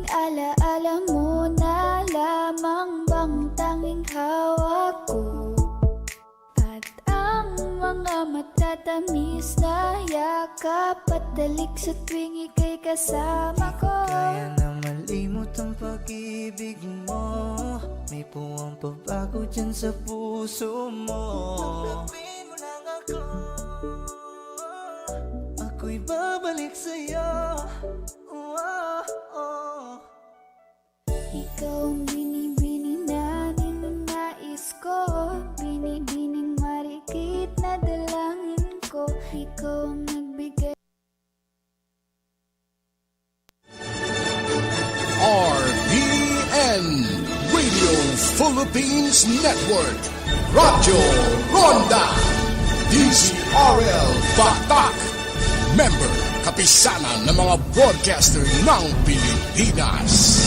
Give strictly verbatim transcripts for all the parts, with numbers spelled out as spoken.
Alaala mo na lamang bang tanging hawak ko at ang mga matatamis na yakap at dalik sa tuwing ika'y kasama ko. Kaya na malimot ang pag-ibig mo. May puwang pabago dyan sa puso mo. Tanggapin mo lang ako. Ako'y babalik sa'yo. Oh, oh, oh. Ikaw ang binibini na ninanais ko, binibining marikit na dalangin ko. Ikaw ang nagbigay. R P N, Radio Philippines Network. Radyo Ronda, D Z R L Batak. Member, Kapisanan ng mga Broadcaster ng Pilipinas.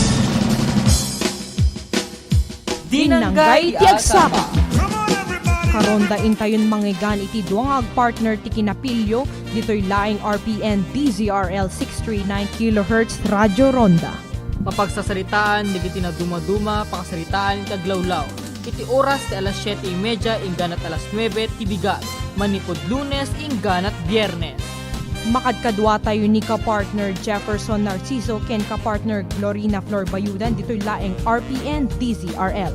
Dinnanggay ti agsapa. Karonda, intayon mangngeggan iti dua nga agpartner ti kinapilio ditoy laeng R P N D Z R L six three nine kilohertz Radyo Ronda. Mapagsasaritaan dagiti nadumaduma, pakasaritaan iti aglawlaw. Iti oras ti alas siete y media ingganat alas nuebe ti bigat, manipud Lunes ingganat Biernes. Makadkaduatayo ni kapartner Jefferson Narciso ken kapartner Glorina Flor Bayudan ditoy laeng R P N D Z R L.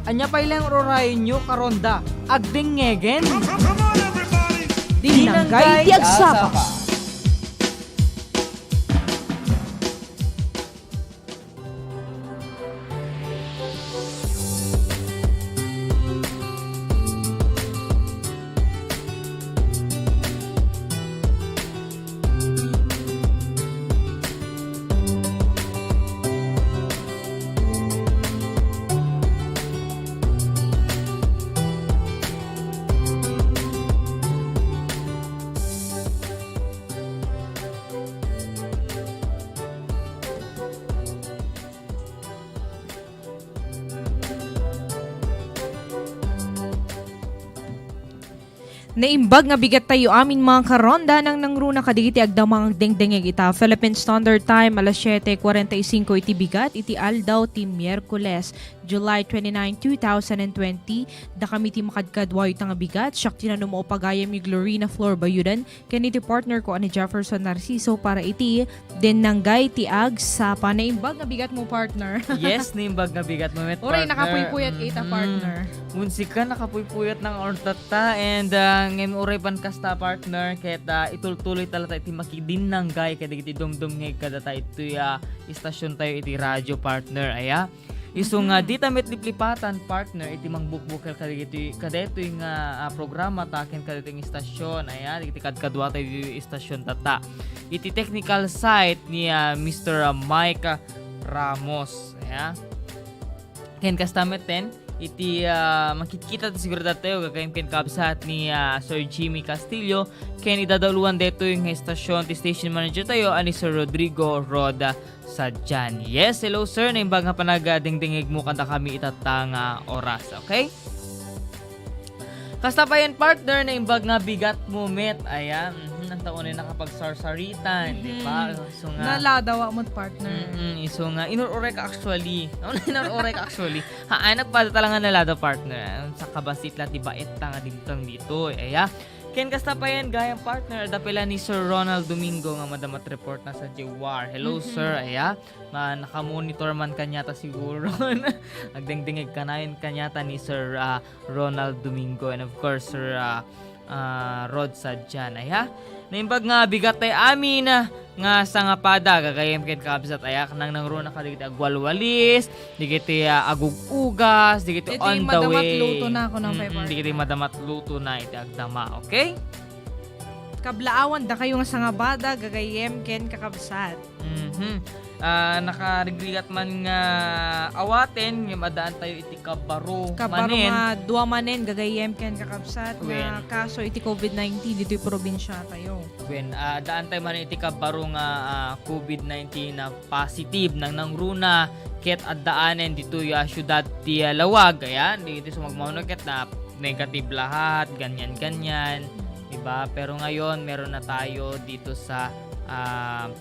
Ania pay laeng ur-urayonyo, Karonda? Agdengngegen! Dinnanggay ti agsapa. Naimbag nga bigat tayo amin, mga karonda, nang nangruna kadagiti agdama nga agdengdengngeg ita Philippine Standard Time, alas siete cuarenta y cinco iti bigat, iti aldaw ti Miyerkules, July twenty-nine, two thousand and twenty. Dakami ti makadkaduayo ita nga bigat, siak ti nanuma pagayam ni Glorina Flor Bayudan, ken iti partner ko a ni Jefferson Narciso para iti Dinnanggay ti agsapa. Naimbag nga bigat mo, partner. Yes, naimbag nga bigat mo met, partner. Uray, nakapuypuyat kita, mm, partner. Unsika, nakapuypuyat nga ortatta, and, ah, ngem uray pan kasta, partner, ket, ah, itultuloy ta latta iti makidinnanggay kadagiti dumdumngeg kadata itoy, ah, istasyon tayo iti radyo, partner, aya. Isu nga, mhm, dita met liplipatan, partner, iti mangbukbukel kadagitoy, kadaytoy nga, ah, programa ta ken kadaytoy nga istasyon. Aya, dagiti kadkaduatayo istasyon tatta. Iti technical side ni, ah, Mister Mike Ramos. Aya. Ken kasta metten, iti, ah, makitkita ti sigurado tayo, gagayyem ken kabsat ni, ah, Sir Jimmy Castillo, ken idadauluan daytoy nga istasyon ti station manager tayo, a ni Sir Rodrigo Rod Sadian. Yes, hello sir. Naimbag nga panagadingdingig mo kadakami itatta nga oras, okay? Kasta payen, partner, naimbag nga bigat mo met. Ayan, mhm, ang taon ay nakapagsarsaritan, di ba? Mhm. So nga, naladawa mo, partner. Mm-mm, iso nga, inur-uray ka actually. Ano, inur-uray ka actually? Ha, ay, nagpada talaga nalada, partner. Sa kabasit la, di ba, etta nga dintang dito, eh, aya? Ken kasta payen, gayam partner, adda pay la ni Sir Ronald Domingo nga madama ti report na sa J W A R. Hello, mhm, sir. Aya, ma-, nakamonitor man kaniata siguro. Agdengdengeg kanayon kaniata ni Sir, ah, Ronald Domingo. And of course, Sir, ah, ah, Rod Sadian. Aya, naimbag nga bigat tay amin, ah, nga sangapada, gagayyem ken kabsat, aya, nang nangruna kadagiti agwalwalis, dagiti, ah, agug-ugas, dagiti on the way. Dagiti madamat luto na, kunam pay, mm-mm, partner. Dagiti madamat luto na iti agdama, okay? Kablaawan dakayo nga sangapada, gagayyem ken kakabsat. Mhm. Ah, nakarigrigat man nga awaten, ngem addaan tayo iti kabaro. Kabaro manen. Nga dua manen, gagayyem ken kakabsat, nga, wen, kaso iti covid nineteen ditoy probinsia tayo. Wen, ah, addaan tayo man iti kabaro nga, ah, covid nineteen na positive nang nangruna ket addaanen ditoy, ah, siudad ti, ah, Laoag. Ayan, ditoy sumagmamano ket na negative lahat, ganyan-ganyan, di ba? Pero ngayon, meron na tayo dito sa, ah,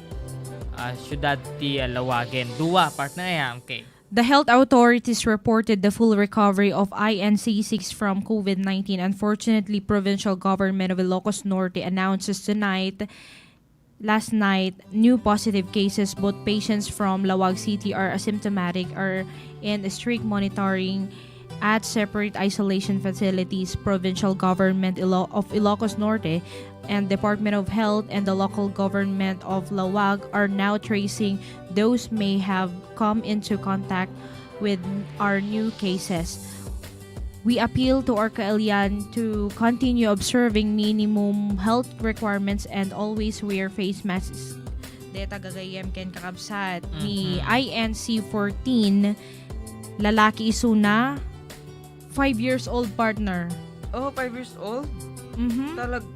ah, syudad ti, ah, Lawagen. Dua, partner, aya, okay. The health authorities reported the full recovery of I N C six from COVID nineteen. Unfortunately, provincial government of Ilocos Norte announces tonight, last night, new positive cases. Both patients from Laoag City are asymptomatic, are in strict monitoring at separate isolation facilities. Provincial government Ilo-, of Ilocos Norte and Department of Health and the local government of Laoag are now tracing those may have come into contact with our new cases. We appeal to our kailian to continue observing minimum health requirements and always wear face masks. Deta gagayyem ken kakabsat ni Mhm. I N C fourteen, lalaki isuna, five years old, partner. Oh, five years old? Mhm. Talag-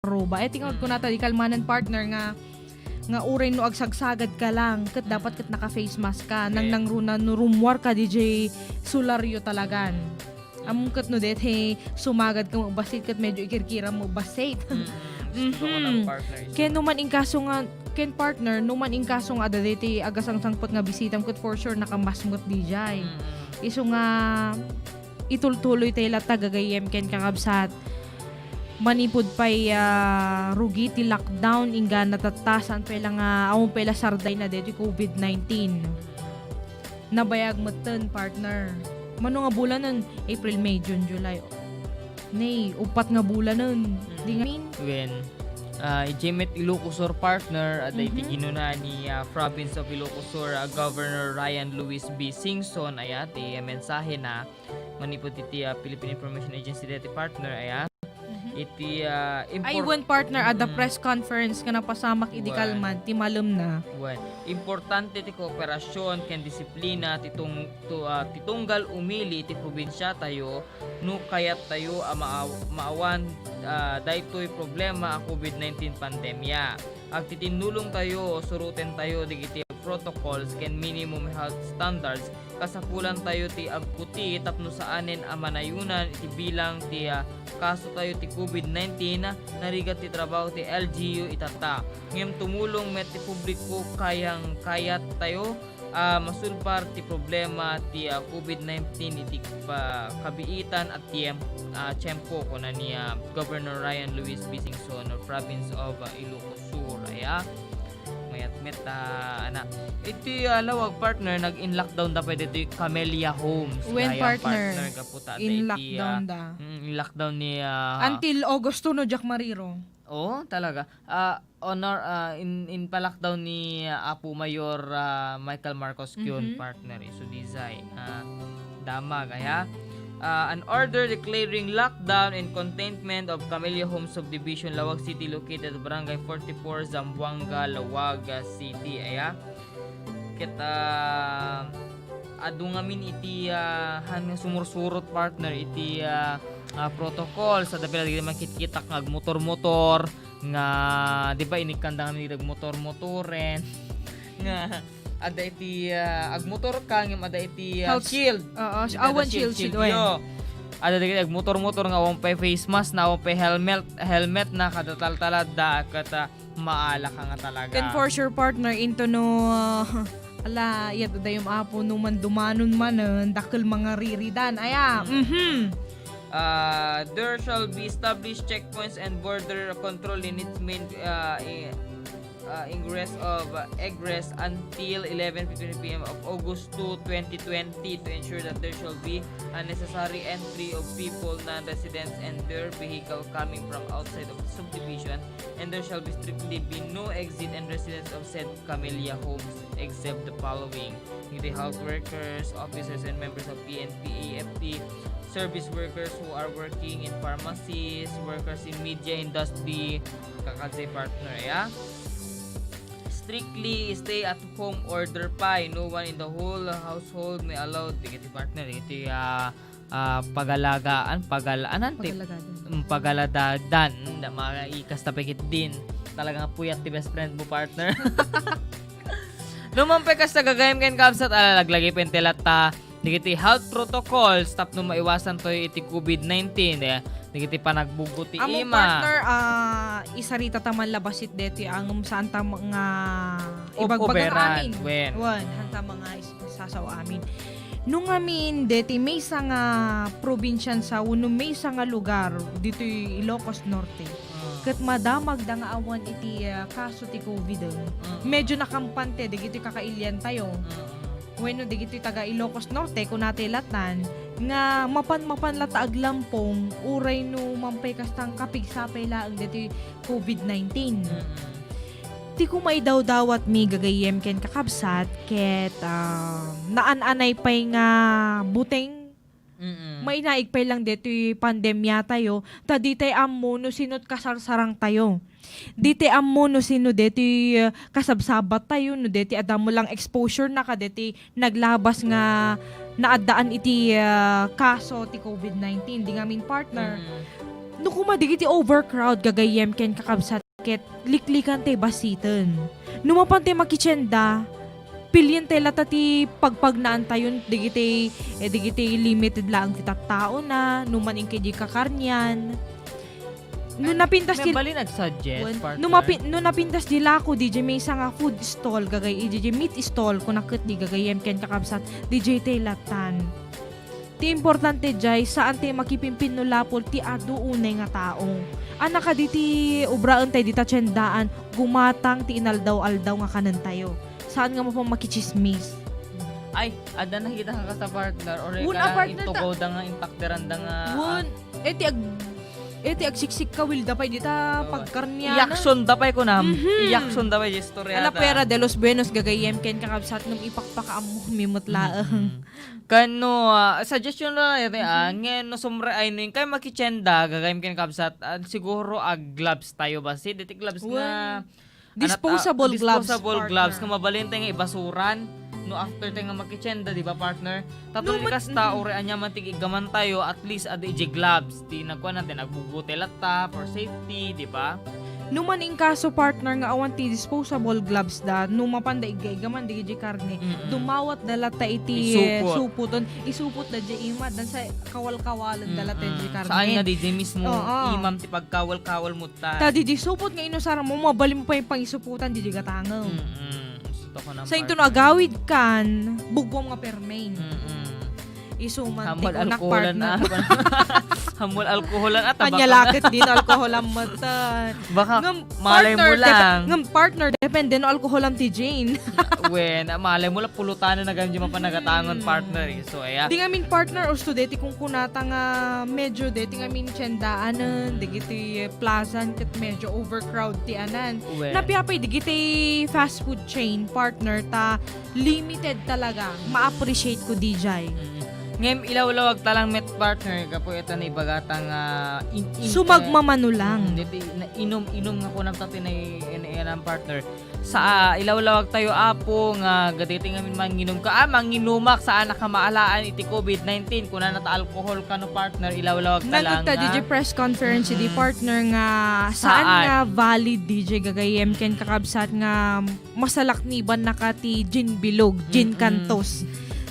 Ruba. Eh, tingawd ko nata di kalmanan, partner, nga, nga uray no agsagsagadka lang, ket dapat ket naka-face mask ka. Nang, Okay. nang runa, no rummuar ka, D J, solaryo talagan. Ammom ket no daytoy sumagadka mo bassit ket medyo ikirkiram mo bassit. Mm, gusto ko Mhm. ng partner. Kaya no man inkaso nga, ken partner, no man inkaso nga adda daytoy agasangsangpet nga bisitam ket for sure naka-mask met D J. Mm. Isu nga itultuloy tayo latta gagayyem ken kakabsat. Manipud pay, ah, rugi ti lockdown, inggana tatta, saan pay la nga, awan pay la sardayna daytoy covid nineteen. Nabayag metten, partner. Mano nga bulanen? April, May, June, July. Nay, uppat nga bulanen. Di nga Wen, ah, idiay met Ilocos Sur, partner, adda iti Mhm. ginuna ni, ah, Province of Ilocos Sur, ah, Governor Ryan Luis B. Singson, aya, ti, ah, mensahena manipud iti, ah, Philippine Information Agency daytoy, partner, aya. Mhm. Iti, ah, Ay, import- wen, partner, adda Mm. press conference nga napasamak idi Wen. kalman, ti malemna. Wen. Importante ti kooperasyon ken disiplina ti tung-, tu-, ah, ti tunggal umili ti probinsiatayo no kayattayo a maaw-, maawan, ah, daytoy problema a covid nineteen pandemia. Agtitinnulongtayo, surotentayo dagiti protocols ken minimum health standards, kasapulantayo ti agkuti tapno saanen a manayunan iti bilang ti, ah, kasotayo ti covid nineteen. Narigat ti trabaho ti L G U itatta. Ngem tumulong met ti publiko kayang kayattayo a masulbar ti problema ti, ah, covid nineteen iti pa-, kabiitan a tiem-, ah, tiempo, kuna ni, ah, Governor Ryan Luis B. Singson of Province of, ah, Ilocos Sur, aya. Mayat met, ah, ana. Iti, ah, Laoag, partner, nag-in lockdown da pay ditoy Camellia Homes. Wen, gayam, partner? Partner, gapu ta In iti, lockdown ah, da. Mm, in lockdown ni, ah, Until August two, no, Jack Mariro? Oo, talaga. Ah, honor, ah, in, in pa-lockdown ni, ah, Apo Mayor, ah, Michael Marcos Kion, Mhm. partner, isu daydiay, ah, damag, aya. Ah, an order declaring lockdown and containment of Camellia Homes Subdivision, Laoag City, located at Barangay forty-four, Zamboanga, Laoag, ah, City, aya. Ket, ah, adu ngamin iti, ah, han nga sumursurot, partner, iti, ah, ah, protocol. Sa dapita dagiti makitkitak nga agmotor-motor, nga, di ba, inikkanda ngamin iti agmotor-motoren. Nga, adda iti, ah, agmotor ka, ngem adda iti, ah, Health shield. Oo, Dagiti awan adda shield, shield, shield, shield, wen. Iyo. Adda dagiti agmotor-motor nga awan pay face mask na, awan pay helmet, helmet na, kada taltalad da, ket, ah, maala ka nga talaga. Then for sure, partner, into no, ala, iyat dayum apo, no man dumanon manen, dakkel mangariridan. Aya, Hmm. mhm. Ah, there shall be established checkpoints and border control units main, ah, i-, uh, ingress of, uh, egress until eleven fifteen p m of August two, twenty twenty, to ensure that there shall be unnecessary entry of people, non-residents, and their vehicle coming from outside of the subdivision, and there shall be strictly be no exit and residence of said Camellia Homes except the following: the health workers, officers, and members of P N P A F T, service workers who are working in pharmacies, workers in media industry, kakabsat, partner, ya. Strictly stay at home order pay. No one in the whole household may allowed. Dagiti, partner, iti, ah, ah, pagalagaan, pagal-, anan ti Pagalagadan. Mm, pagaladadan. Da, mga ikas ta pekit din. Talagang puyat ti best friend mo, partner. Numan pay kasta, gagayyem ken kabsat, alalaglagi pay ti latta dagiti health protocols tapno maiwasan tayo iti covid nineteen, eh, dagiti panagbugo ti Amo, ima. Partner, ah, isarita ta man la bassit deti, ngem saan ta nga Ob-, ibagbaga oberan, amin. Wen. Wen, saan ta nga is-, sasaw amin. No ngamin deti maysa nga probinsian sa wenno maysa nga lugar ditoy Ilocos Norte, Ah. ket madamagda nga awan iti, ah, kaso ti covid, eh. Mm. Medyo nakampante dagitoy kakailian tayo. Mm. Wenno dagitoy taga Ilocos Norte, kuna ti latan, nga mapan-mapan latta aglampong, uray no man pay kasta nga kapigsa pay laeng ditoy covid nineteen. Mm. Ti kumaidawdawatmi gagayyem ken kakabsat, ket, ah, naan-anay pay nga buteng Mm. mainaig pay lang detoy pandemya tayo, ta ditay ammo no sino't kasarsarang tayo. Ditay ammo no sino detoy, ah, kasabsabat tayo, no detoy adda mo lang exposure na kadetoy naglabas nga naaddaan iti, ah, kaso ti covid nineteen. Di ngamin, partner. Mm. No kuma dagiti overcrowd, gagayyem ken kakabsat, ket liklikan tay bassiten. No mapan tay makitienda, pilien tay latta ti pagpagnaan tayon dagiti, eh, dagiti limited laeng ti tattaona, no man inkay di kakarnian. No napintas ti May bali nagsuggest, Wen, partner. no mapi-, no napintas di lako, D J, maysa nga food stall, gagay-, D J, meat stall, kuna ket di gagayyem ken kakabsat, D J, tay lattan. Ti importante diay, saan tay makipimpinno lapol ti adu unay nga tao. Anna kadi ti ubraen tay dita tiendaan, gumatang ti inaldaw-aldaw nga kanen tayo. Saan nga mapan makitsismis. Ay, adda nakita nga kasta, partner, or Wen, ika ah, lang partner, ta- intugaw da nga, intakderan da nga, Wen, ah, eh, ti ag-, eh, ti agsiksikkawil da pay dita Oo. pagkarniana. Iyaksyon da pay kunam. Mhm. Iyaksyon da pay di istorya Ala, ta. Pera de los buenos, gagayyem ken kakabsat, ngem ipakpakaammomi met laeng. Mm. Ken no, ah, suggestion la iti, ah, Mhm. ngem no sumre ay no inkay makitienda, gagayyem ken kakabsat, ah, siguro, ah, gloves tayo ba? Si, deti gloves Wen. nga, Disposable ah, gloves, disposable gloves partner. nga mabalin tayo nga ibasuran no after tayo nga makitienda, di ba, partner? Tapos No, mat-, kasta, mhm. uray aniaman ti iggaman tayo, at least, adu iti gloves. Ti nagkuan natin, nagbubutel latta for safety, di ba? No man inkaso, partner, nga awan ti disposable gloves da, no mapan da igga-iggaman, di iti karne, Mm-mm. dumawat da latta iti, eh, Isupot. supoton. Isupot da di imad, dan sa kawal-kawalen da latta iti Mm-mm. karne. Saan nga di, di mismo Oo. imam ti pagkawal-kawal mo ta. Ta di di supot nga inusar mo, mabalin mo pay pangisupotan, di di gatangem. Mm-mm. Gusto ko ng Sa inton partner. agawid kan, bugwam nga permain. Mm-mm. Isu man ti Hamol kunak alkoholan partner. na. Hamol alkoholan at Anya tabak. laket din alkohol ang mata. Baka Ngem malay mo partner, dep-, lang. ngem partner, depende no alkohol ang ti Jane. Wen, malay mo lang pulutan na ganyan yung mapanagatangan Mm. partner eh. So, ayan. Di ngamin partner, usto deti kung kunata nga medyo deti ngamin tiendaanen, Mm. dagiti plazan, ket medyo overcrowd ti anan. Wen. Napiapay, dagiti fast food chain partner ta limited talaga. Ma-appreciate ko, D J. Mm. Ngem ilawlawag ta lang met partner, gapu ita na ibagata nga in-, in-, Sumagmamano lang. Mm, deti na inom-inom nga kunam ta tinay, in-, in-, partner. Sa, ah, ilawlawag tayo, Apo, nga gaditi nga manginum ka. Ah, manginumak, saan nakamaalaan iti covid nineteen. Kuna na ta alcohol kano, partner, ilawlawag ta lang Nagkita nga. D J press conference, di Mm-mm. partner nga saan Saan? nga valid, D J gagayem, ken kakabsat nga masalakniban na ka ti gin bilog, gin Mm-mm. kantos.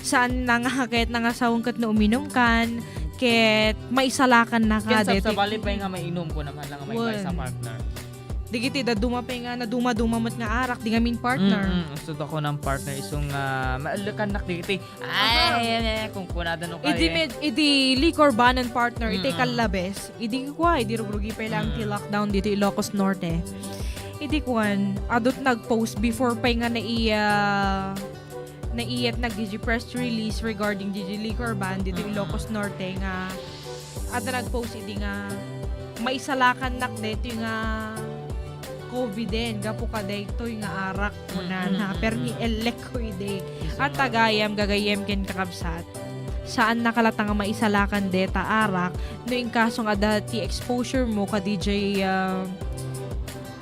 Saan na nga, ket na nga sawen ket no uminum kan, ket maisalakan na ka, Ken deti. sabsabali pay nga mainum ko naman lang may Wen. sa partner. Digiti daduma pay nga naduma-duma met nga arak, di ngamin partner. Mm-mm. Gusto ko ng partner, isong, ah, maallekan nak digiti. Ay, Aha. ay, ay, ay, kung kunada no Idi kaya. med-, idi liquor ban and partner, iti Mm-mm. kallabes. Idi kua, idi rugrugi pay lang ti Mm. lockdown dito Ilocos Norte. Idi kuan, adut nag-post before pay nga naiya, naiya ti nagdidi press release regarding didi liquor ban ditoy Mm. Ilocos Norte nga adda nag-post idi nga maisalakannak daytoy nga COVID-en gapu kadaytoy nga arak kunana. Mm, mm, mm, Permi mm. Elek ko idi. Yes, At sir. Tagayam, gagayem ken kakabsat. Saan na kalata nga maisalakan deta arak no inkaso nga adda ti exposure mo ka D J, ah,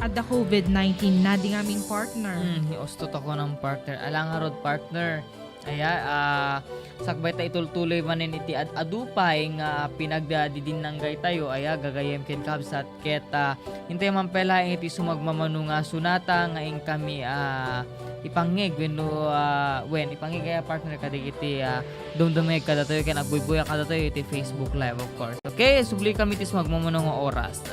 adda COVID nineteen na di ngamin partner. Hmm, ni usto ta ko ng partner. Ala ngarud partner. Aya, ah, sakbay ta itultuloy manen iti ad-adu pay nga pinagdidinanggay tayo, aya, gagayem ken kabsat, ket, ah, intay man pay laeng iti sumagmamano nga sonata nga inkami, ah, ipangngeg wenno, ah, wen, ipangngeg aya partner kadagiti, ah, dumdumeg kadatayo ken agbuybuya kadatayo iti Facebook Live, of course. Okay, subli kami iti sumagmamano nga oras.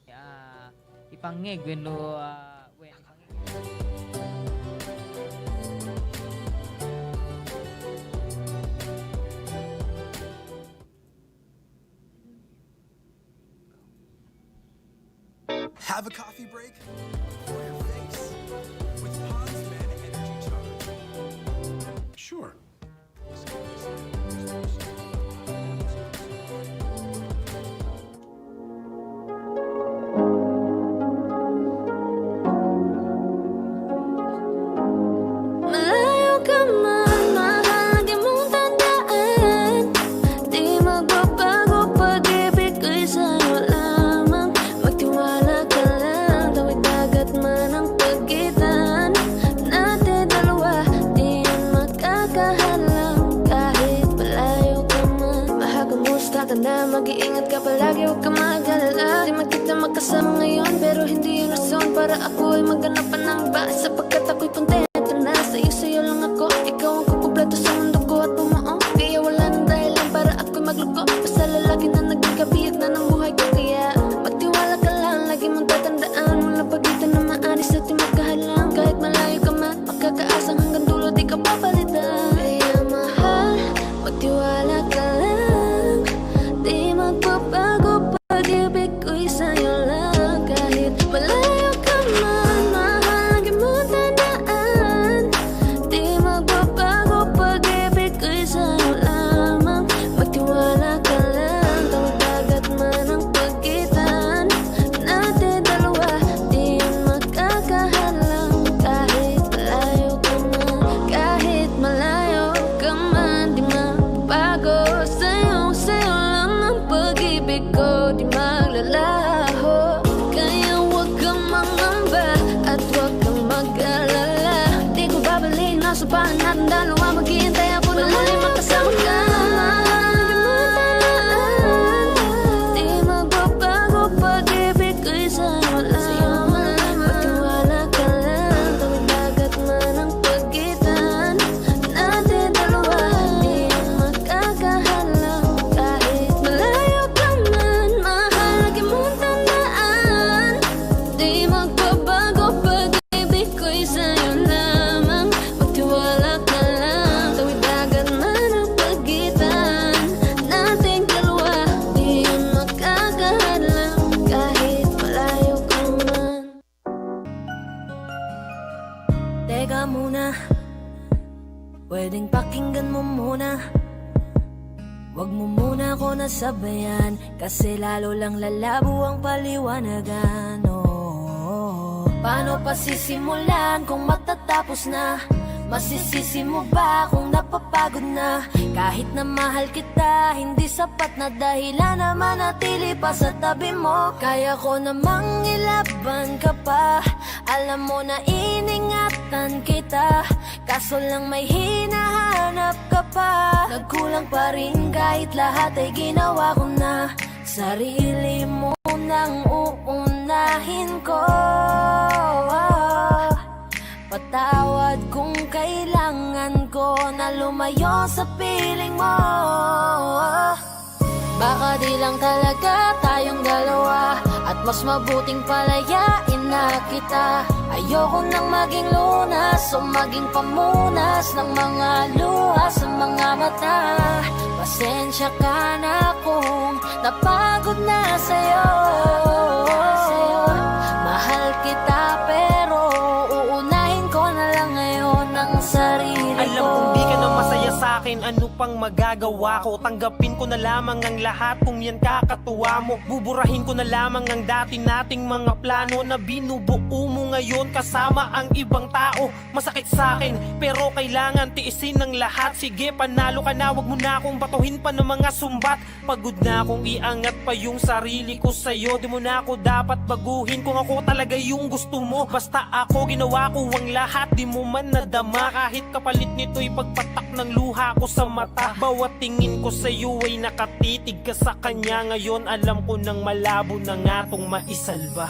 Ah, ipangngeg wenno, ah, wen, ipangngeg. Have a coffee break for your face with Pond's Men Energy Charge. Sure. Malayo ka man, mahal, lagi mong tandaan. Di magbabago pag-ibig ko'y sa'yo lamang. Magtiwala ka lang, tawid dagat man ang pagitan. Natin dalawa, di yan makakahadlang. Kahit malayo ka man, mahal, kumusta ka na? Mag-iingat ka palagi, huwag ka mag-alala. Di man kita magkasama ngayon, pero hindi yun rason para ako ay maghanap pa ng iba. Sapagkat ako'y kontento na sa'yo, sa'yo lang ako. Ikaw ang kukumpleto sa mundo ko at bumuo. Kaya wala nang dahilan para ako'y magluko. Basta lalaki na naging kabiyak na ng buhay ko. Kaya magtiwala ka lang, lagi mong tatandaan. Walang pagitan na maalis at di magkahadlang. Kahit malayo ka man, makakaasang hanggang dulo, di ka papalitan. Kaya mahal, magtiwala ka lang. Di magbabago pag-ibig ko'y sa'yo lang. Kahit malayo ka man, mahal, lagi mong tandaan. Di magbabago pag-ibig ko'y sa'yo lamang. Magtiwala ka lang, tawid dagat man ang pagitan. Natin dalawa, di yan makakahadlang. Kahit malayo ka man, kahit malayo ka man, di magbago. Sa'yo, sa'yo lang ang pag-ibig ko, di maglalaho. Kaya huwag kang mangamba at huwag kang mag-alala. Di ko babaliin, nasumpahan natin dalawa. Maghihintay ako na muli makasama ka. Di magbabago pag-ibig ko'y sa'yo lamang. Magtiwala ka lang, tawid dagat man ang pagitan. Natin dalawa, di yan makakahadlang. Kahit malayo ka man, mahal, lagi mong tandaan. Di magbabago pag-ibig ko'y sa'yo lamang. Magtiwala ka lang, tawid dagat man ang pagitan. Nating dalawa, di yan makakahadlang. Kahit malayo ka man. Teka muna, pwedeng pakinggan mo muna. Wag mo muna ako nasabayan, kasi lalo lang lalabo ang paliwanagan. Oh, paano pa sisimulan kung matatapos na? Masisisi mo ba kung napapagod na? Kahit na mahal kita, hindi sapat na dahilan na manatili pa sa tabi mo. Kaya ko namang ilaban ka pa. Alam mo na iningatan kita, kaso lang may hinahanap ka pa. Nagkulang pa rin kahit lahat ay ginawa ko na. Sarili mo nang uunahin ko. Patawad kung kailangan ko na lumayo sa piling mo. Baka di lang talaga tayong dalawa, at mas mabuting palayain na kita. Ayoko nang maging lunas o maging pamunas ng mga luha sa mga mata. Pasensya ka na kung napagod na sa'yo. akin, ano pang magagawa ko? Tanggapin ko na lamang ang lahat kung yan kakatuwa mo. Buburahin ko na lamang ang dati nating mga plano na binubuo mo ngayon kasama ang ibang tao. Masakit sa akin, pero kailangan tiisin ng lahat. Sige, panalo ka na, wag mo na akong batuhin pa ng mga sumbat. Pagod na akong iangat pa yung sarili ko sa'yo. Di mo na ako dapat baguhin kung ako talaga yung gusto mo. Basta ako, ginawa ko ang lahat, di mo man nadama. Kahit kapalit nito'y pagpatak ng luha ko sa mata. Bawat tingin ko sa'yo ay nakatitig ka sa kanya. Ngayon alam ko nang malabo na nga tong maisalba.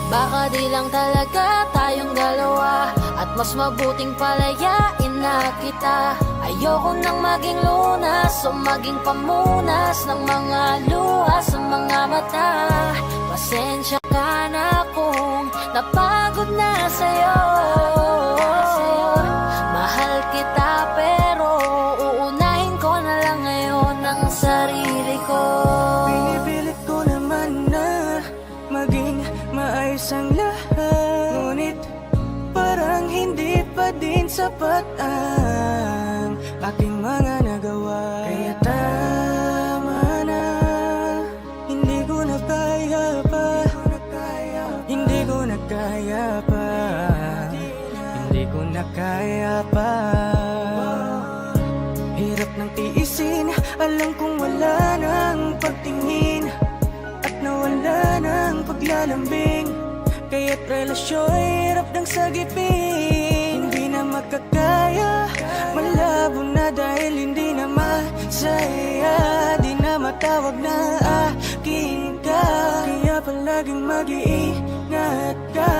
Baka di lang talaga tayong dalawa, at mas mabuting palayain na kita. Ayoko nang maging lunas o maging pamunas ng mga luha sa mga mata. Pasensya ka na kung napagod na sa'yo. Mahal kita, pero uunahin ko na lang ngayon ang sarili ko. Pinipilit ko naman na maging maayos ang lahat, ngunit parang hindi pa din sapat ang aking mga nagawa. Kaya tama na, hindi ko na kaya pa, hindi ko na kaya pa, hindi ko na kaya pa. Hirap ng tiisin, alam kong wala nang pagtingin at nawala ng paglalambing. Kaya't relasyo'y hirap ng sagipin. Hindi na makakaya, malabo na dahil hindi na masaya. Di na matawag na akin ka. Kaya palaging mag-iingat ka.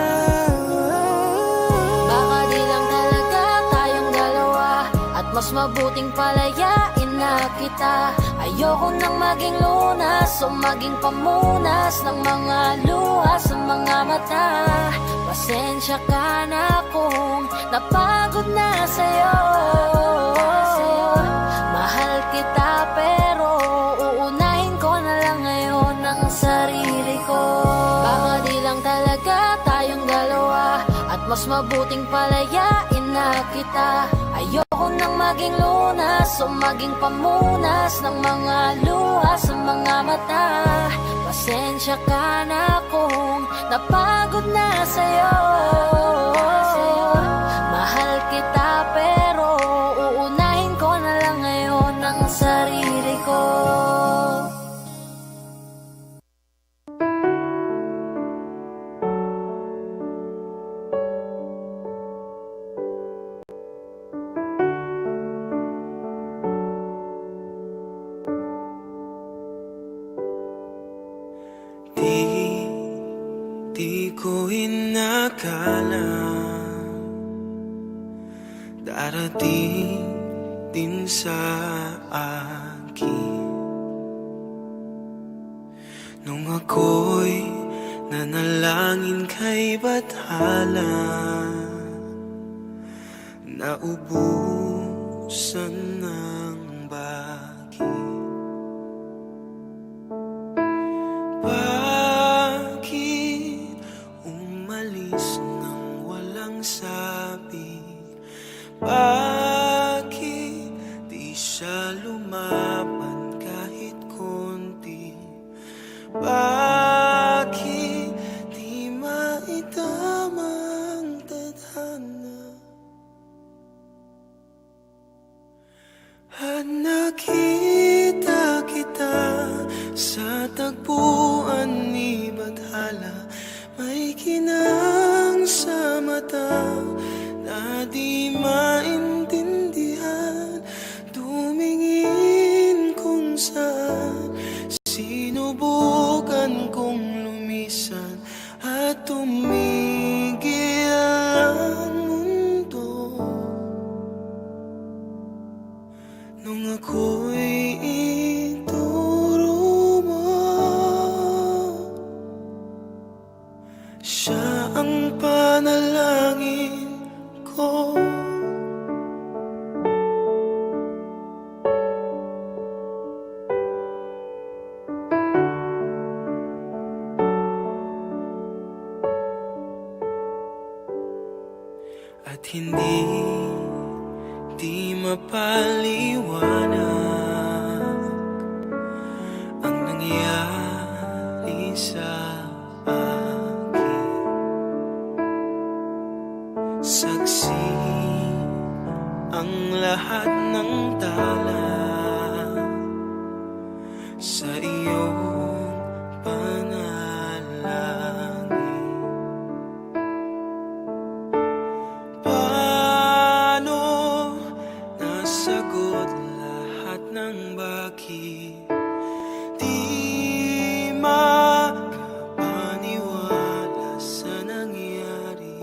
Baka di lang talaga tayong dalawa, at mas mabuting palayain na kita. Ayoko nang maging lunas o maging pamunas ng mga luha sa mga mata. Pasensya ka na kung napagod na sa'yo. Mahal kita, pero uunahin ko na lang ngayon ang sarili ko. Baka di lang talaga tayong dalawa, at mas mabuting palayain na kita. Ayoko nang maging lunas o maging pamunas ng mga luha sa mga mata. Pasensya ka na kung napagod na sa'yo. Mahal kita, pero uunahin ko na lang ngayon ang sarili ko. Di, di ko inakala darating din sa akin. Nung ako'y nanalangin kay Bathala, naubusan ng baki. Bakit umalis nang walang sabi? Bakit di siya lumaban kahit konti? Bakit di maitama ang tadhana? At nakita kita sa tagpuan ni Bathala. May kinang sa mata na di maintindihan. Tumingin kung saan, sinubukan kong lumisan at tumigil ang mundo. Nung ako'y ituro mo, siya ang panalangin ko. At hindi, di Paliwanag ang nangyari sa akin. Saksi ang lahat ng tala sa iyong panalangin. Paano nasagot lahat ng bakit? Di makapaniwala sa nangyari.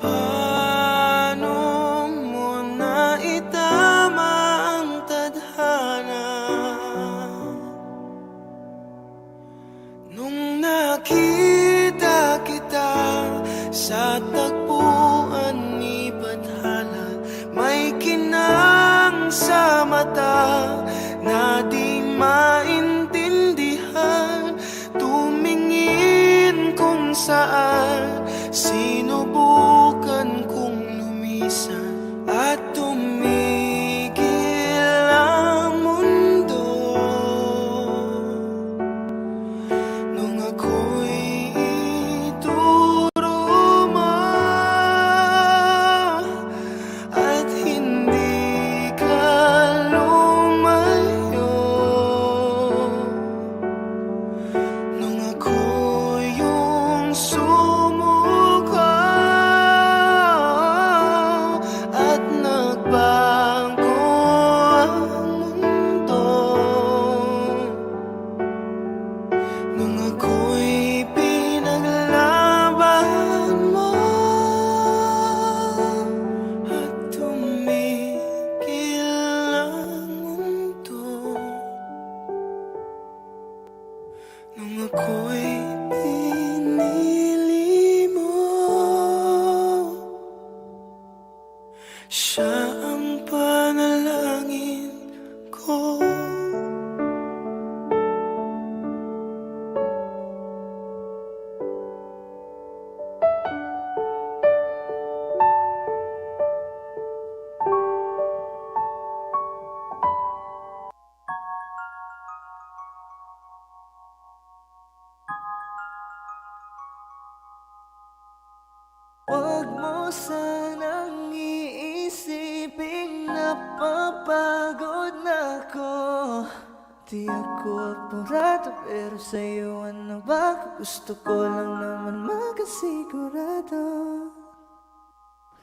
Paano mo naitama ang tadhana? Nung nakita kita sa tagpuan ni Bathala, may kinang sa mata na di maintindihan. Tumingin kung saan, sinubukan kong lumisan at tumigil ang mundo. Nung ako'y ituro mo at hindi ka lumayo. Nung ako yung sumuko at nagbago ang mundo. Nung ako'y pinaglaban mo at tumigil ang mundo. Nung ako'y pinili mo, siya ang panalangin ko. Huwag mo sanang iisiping napapagod na ako. Di ako apurado, pero sa'yo ano ba? Gusto ko lang naman makasigurado.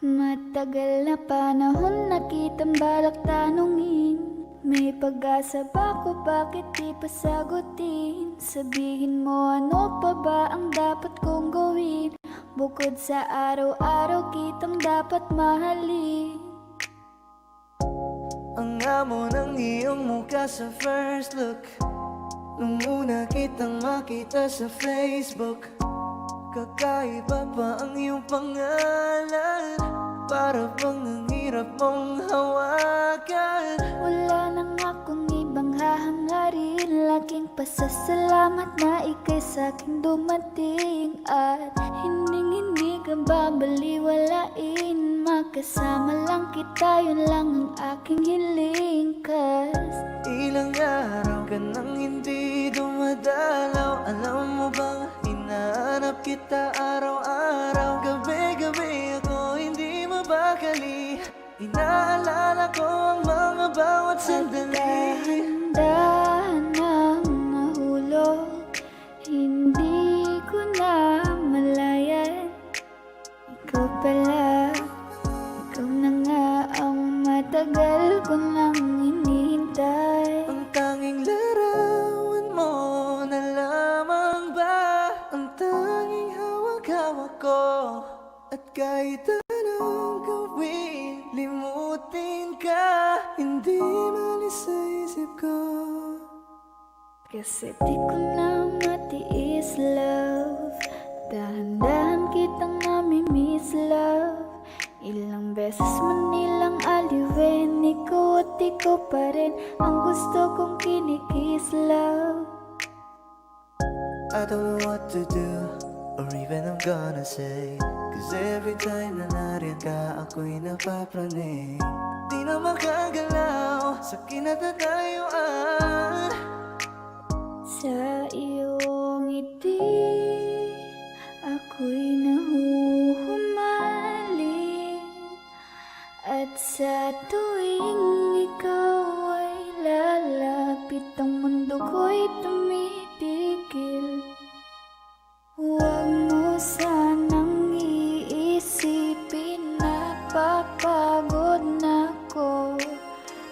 Matagal na panahon na kitang balak tanungin. May pag-asa ba ko? Bakit di pa sagutin? Sabihin mo, ano pa ba ang dapat kong gawin? Bukod sa araw-araw kitang dapat mahalin. Ang amo ng iyong mukha sa first look. Nung una kitang makita sa Facebook, kakaiba pa ang iyong pangalan. Para bang ang hirap mong hawakan. Wala na nga akong ibang hahangarin. Laking pasasalamat na ika'y sa'king dumating. At hinding-hindi ka babaliwalain. Makasama lang kita, yun lang ang aking hiling. 'Cause ilang araw ka nang hindi dumadalaw. Alam mo bang hinahanap kita araw-araw? Gabi-gabi ako hindi mapakali. Inaalala ko ang mga bawat sandali. At dahan-dahan nang nahulog, hindi ko na malayan. Ikaw pala, ikaw na nga ang matagal ko nang hinihintay. Ang tanging larawan mo na lamang ba ang tanging hawak-hawak ko? At kahit anong gawin, limutin ka, hindi maalis sa isip ko. Kasi di ko na matiis, love. Dahan-dahan kitang nami-miss, love. Ilang beses man nilang aliwin, ikaw at ikaw pa rin ang gusto kong kinikiss, love. I don't know what to do or even I'm gonna say. 'Cause every time na nariyan ka, ako'y napapraning. Di na makagalaw sa kinatatayuan. Sa iyo ngiti, ako'y nahuhumaling. At sa tuwing ikaw ay lalapit, ang mundo ko'y tumitigil. Huwag mo sanang iisipin, napapagod na ko.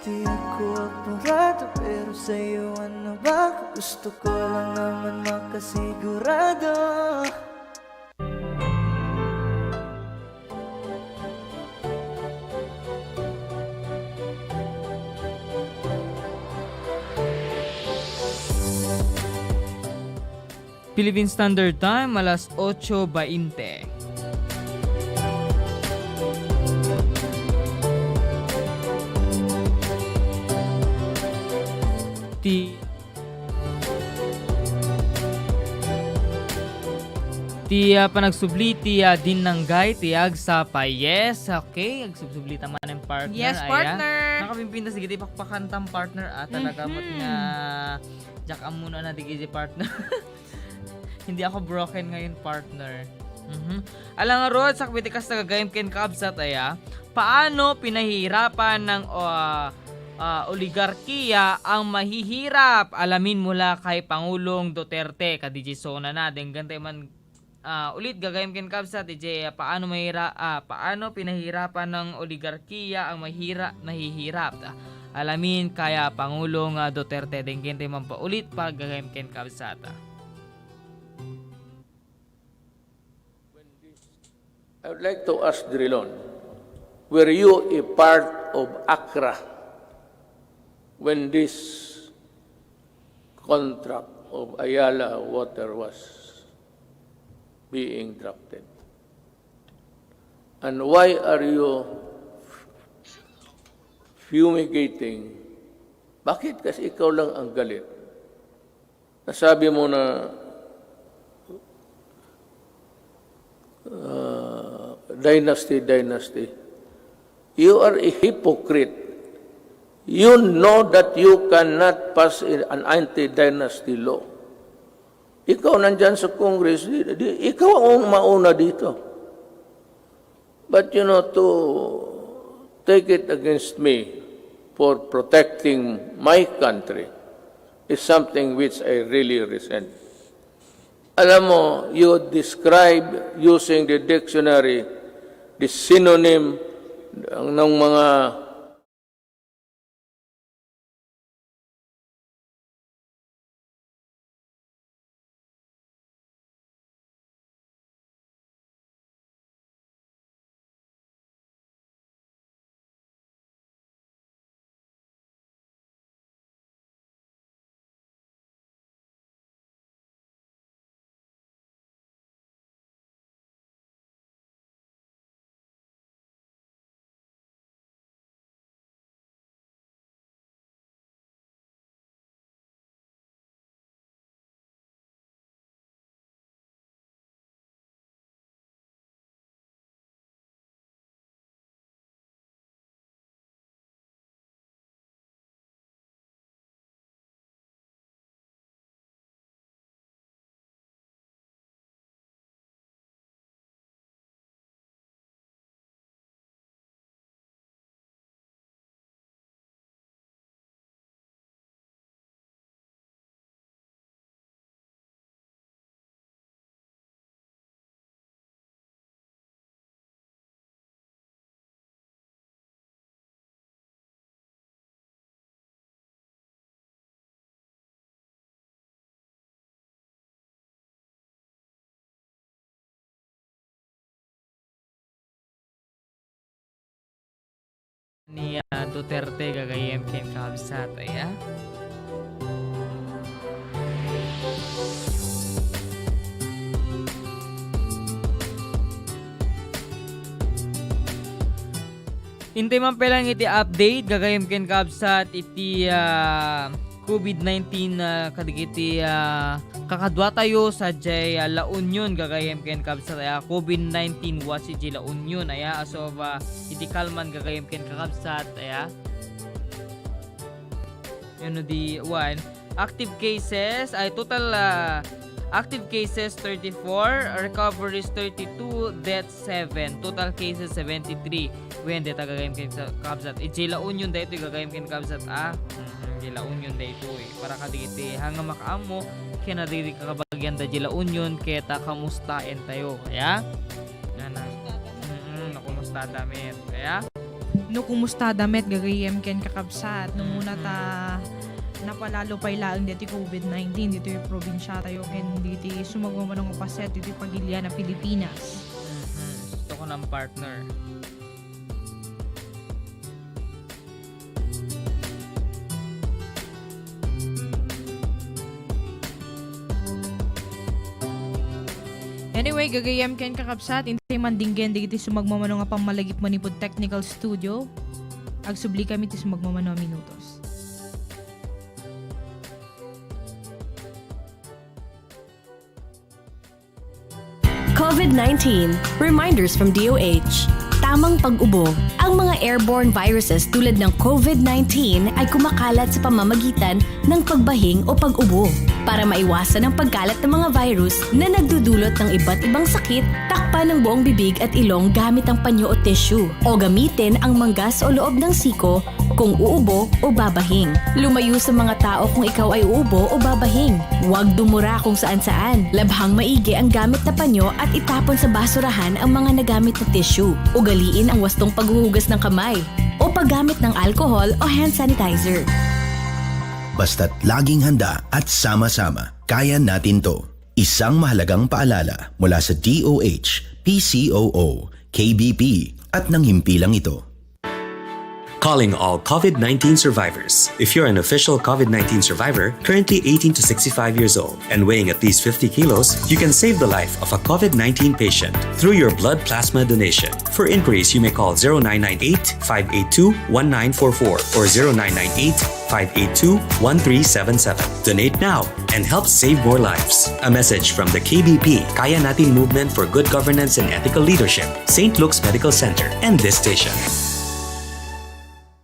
Di ako apurado, pero sa'yo ano ba? Gusto ko lang naman makasigurado. Philippine Standard Time, alas otso bainte. Ti, ti, ah, panagsubli ti, ah, dinnanggay ti agsapa. Yes, okay. Agsubsubli ta manen, partner. Yes, aya, partner. Nakapimpintas dagiti pakpakantam, partner, ah. Talaga met nga diak ammono a nadigidi, partner. Hindi ako broken ngayon, partner. Mhm. Ala ngarud, sakbay ti kasta, gagayyem ken kabsat, aya, paano pinahihirapan ng, ah, ah, oligarkiya ang mahihirap? Alamin mo la kay Pangulong Duterte, ka-DJ Sona na. Denggen tayo man, ah, ulit, gagayyem ken kabsat, D J, ah, paano mahira-, ah, paano pinahirapan ng oligarkiya ang mahira-, mahihirap? Alamin kaya Pangulong, ah, Duterte. Denggen tayo man paulit, pa gagayyem ken kabsat. I would like to ask Drilon, were you a part of ACRA when this contract of Ayala Water was being drafted? And why are you fumigating? Bakit kasi ikaw lang ang galit? Nasabi mo na, ah, dynasty, dynasty. You are a hypocrite. You know that you cannot pass an anti-dynasty law. Ikaw nandyan sa Congress, di, di, ikaw ang mauna dito. But, you know, to take it against me for protecting my country is something which I really resent. Alam mo, you describe using the dictionary the synonym ng, ng mga ni, ah, Duterte, gagayyem ken kabsat, aya. Intay man pay lang iti update, gagayyem ken kabsat, iti, ah, COVID nineteen, ah, kadagiti, ah, kakaduatayo sadiay, ah, La Union, gagayyem ken kabsat, aya, COVID nineteen watch idiay La Union, aya, as of, ah, idi kalman, gagayyem ken kakabsat, aya. Yan no di, one. Active cases, ay, total, ah, active cases, thirty-four, recoveries, thirty-two, deaths, seven, total cases, seventy-three. Wen, deta gagayyem ken sa-, kabsat. Idiay La Union daytoy gagayyem ken kabsat, ah. Mm, idiay La Union daytoy. Para kadagiti, haan nga makaammo, ken kadagiti kakabagian da idiay La Union, ket, ah, kamustaentayo, aya? Nana. Mm, no, kumusta damit, aya? No, kumusta damit, gagayyem ken kakabsat? No, muna ta napalalo pay laeng ditoy COVID nineteen, ditoy probinsiatayo, ken ditoy sumagmamano nga paset, ditoy pagilian a Pilipinas. Mhm. Gusto ko ng partner. Anyway, gagayyem ken kakabsat, intay mandinggen dagiti sumagmamano nga pammalagip manipud technical studio. Agsubli kami ti sumagmamano a minutos. COVID nineteen, reminders from D O H. Tamang pag-ubo. Ang mga airborne viruses tulad ng COVID nineteen ay kumakalat sa pamamagitan ng pagbahing o pag-ubo. Para maiwasan ang pagkalat ng mga virus na nagdudulot ng iba't ibang sakit, takpan ang buong bibig at ilong gamit ang panyo o tissue, o gamitin ang manggas o loob ng siko kung uubo o babahing. Lumayo sa mga tao kung ikaw ay uubo o babahing. Huwag dumura kung saan-saan. Labhang maigi ang gamit na panyo at itapon sa basurahan ang mga nagamit na tissue. Ugaliin ang wastong paghuhugas ng kamay o paggamit ng alcohol o hand sanitizer. Basta't laging handa at sama-sama, kaya natin 'to. Isang mahalagang paalala mula sa D O H, P C O O, K B P, at ng himpilang ito. Calling all COVID nineteen survivors. If you're an official COVID nineteen survivor, currently eighteen to sixty-five years old, and weighing at least fifty kilos, you can save the life of a COVID nineteen patient through your blood plasma donation. For inquiries, you may call zero nine nine eight, five eight two, one nine four four or zero nine nine eight, five eight two, one three seven seven. Donate now and help save more lives. A message from the K B P, Kaya Natin Movement for Good Governance and Ethical Leadership, Saint Luke's Medical Center, and this station.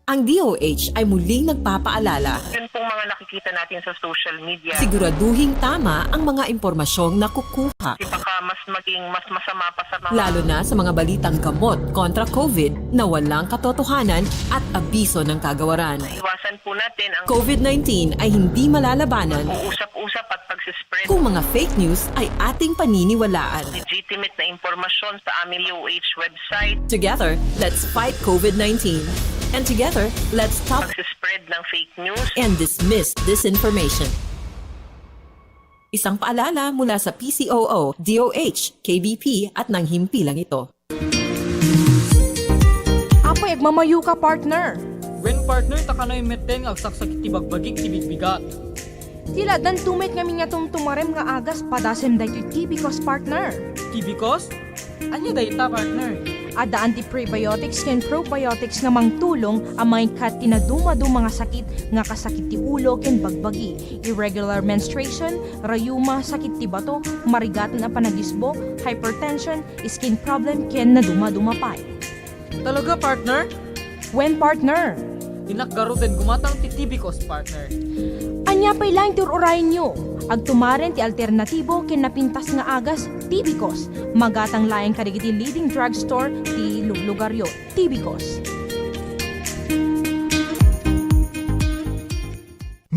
Ang D O H ay muling nagpapaalala. Yun pong mga nakikita natin sa social media. Siguraduhing tama ang mga impormasyong nakukuha. Kasi baka mas maging mas masama pa sa mga Lalo na sa mga balitang gamot kontra COVID na walang katotohanan at abiso ng kagawaran. Iwasan po natin ang COVID nineteen ay hindi malalabanan. Uusap-usap at pagsispread. Kung mga fake news ay ating paniniwalaan. Legitimate na impormasyon sa aming D O H website. Together, let's fight COVID nineteen. And together, let's stop Pagsispread ng fake news. And dismiss disinformation. Isang paalala mula sa P C O O, D O H, K B P at ng himpilang ito. Apay, agmamayo ka, partner. Wen, partner, ta kano metten nga agsaksakit ti bagbagik ti bigbigat. Ti la addan met ngamin nga tumtumarem nga agas, padasem daytoy Tibicos, partner. Tibicos? Ania dayta, partner? Adda anti-prebiotics ken probiotics nga mangtulong a mangikkat ti nadumaduma nga sakit nga kasakit ti ulo ken bagbagi, irregular menstruation, rayuma, sakit ti bato, marigaten a panagisbo, hypertension, skin problem, ken nadumaduma pay. Talaga, partner? Wen, partner. Innak garuden gumatang ti Tibicos, partner. Ania pay laeng ti ur-urayenyo? Agtumaren ti alternatibo ken napintas nga agas, Tibicos. Magatang laeng kadagiti leading drugstore ti luglugaryo. Tibicos.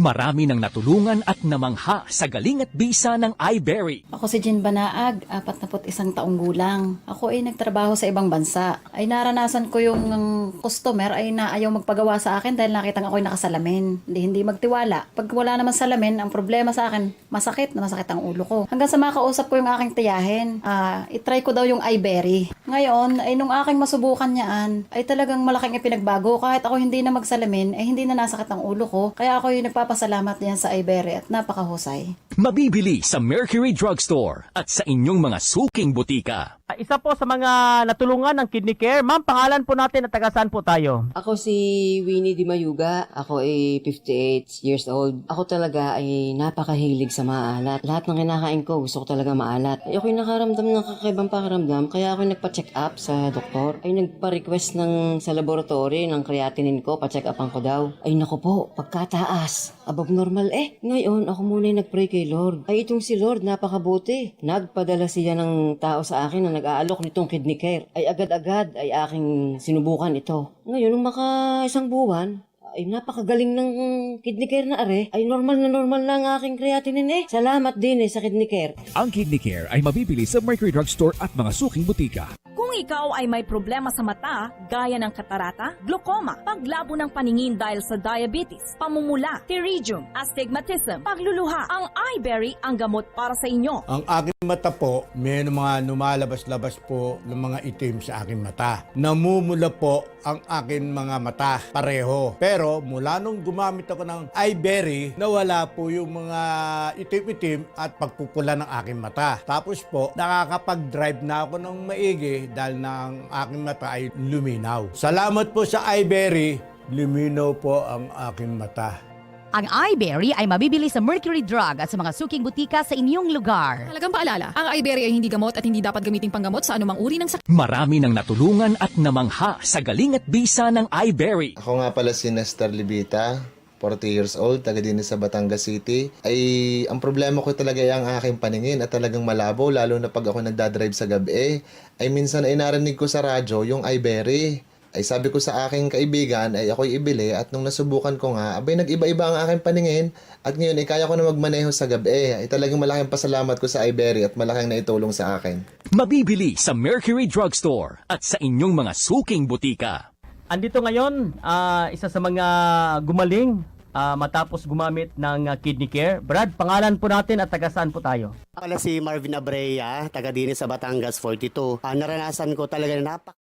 Marami nang natulungan at namangha sa galing at bisa ng iBerry. Ako si Jean Banaag, apat na put isang taong gulang. Ako ay nagtrabaho sa ibang bansa. Ay naranasan ko yung, ang customer ay naayaw magpagawa sa akin dahil nakitang ako'y nakasalamin. Hindi, hindi magtiwala. Pag wala naman salamin, ang problema sa akin, masakit na masakit ang ulo ko. Hanggang sa makausap ko yung aking tiyahin, ah, itry ko daw yung iBerry. Ngayon, ay nung aking masubukan yaan, ay talagang malaking ipinagbago. Kahit ako hindi na magsalamin, ay hindi na nasakit ang ulo ko. Kaya ako yung nagpapasalamat diyan sa iBerry at napakahusay. Mabibili sa Mercury Drugstore at sa inyong mga suking butika. Ah, isa po sa mga natulungan ng Kidney Care. Ma'am, pangalan po natin at taga saan po tayo? Ako si Winnie Di Mayuga. Ako ay fifty-eight years old. Ako talaga ay napakahilig sa maalat. Lahat ng kinakain ko, gusto ko talaga maalat. Ay, ako'y nakaramdam ng kakaibang pakiramdam, kaya ako'y nagpa-check up sa doktor. Ay, nagpa-request ng, sa laboratory ng creatinine ko, pa-check upan ko daw. Ay, naku po, pagkataas. Above normal eh. Ngayon, ako muna'y nag-pray kay Lord. Ay, itong si Lord, napakabuti. Nagpadala siya ng tao sa akin na nag-aalok nitong Kidney Care. Ay, agad-agad ay aking sinubukan ito. Ngayon, nung maka isang buwan, ay, napakagaling ng Kidney Care na are. Ay, normal na normal na ang aking creatinine eh. Salamat din eh sa Kidney Care. Ang Kidney Care ay mabibili sa Mercury Drugstore at mga suking butika. Kung ikaw ay may problema sa mata, gaya ng katarata, glaucoma, paglabo ng paningin dahil sa diabetes, pamumula, pterygium, astigmatism, pagluluha, ang Eyeberry ang gamot para sa inyo. Ang aking mata po, may mga lumalabas-labas po ng mga itim sa aking mata. Namumula po ang aking mga mata, pareho. Pero mula nung gumamit ako ng Eyeberry, nawala po yung mga itim-itim at pagpupula ng aking mata. Tapos po, nakakapag-drive na ako ng maigi dahil na ang aking mata ay luminaw. Salamat po sa Eyeberry, luminaw po ang aking mata. Ang Eyeberry ay mabibili sa Mercury Drug at sa mga suking butika sa inyong lugar. Mahalagang paalala, ang Eyeberry ay hindi gamot at hindi dapat gamiting panggamot sa anumang uri ng sakit. Marami nang natulungan at namangha sa galing at bisa ng Eyeberry. Ako nga pala si Nestor Libita, forty years old, taga din sa Batangas City. Ay, ang problema ko talaga ay ang aking paningin at talagang malabo, lalo na pag ako nagdadrive sa gabi. Ay, minsan ay narinig ko sa radyo yung Eyeberry. Ay, sabi ko sa aking kaibigan, ay ako'y ibili, at nung nasubukan ko nga, abay, nag-iba-iba ang aking paningin, at ngayon ay kaya ko na magmaneho sa gabi. Ay, talagang malaking pasalamat ko sa Eyeberry at malaking naitulong sa akin. Mabibili sa Mercury Drugstore at sa inyong mga suking butika. Andito ngayon, ah, isa sa mga gumaling, ah, matapos gumamit ng, ah, Kidney Care. Brad, pangalan po natin at taga saan po tayo? Pala si Marvin Abrea, taga din sa Batangas forty-two. Ah, naranasan ko talaga na napak-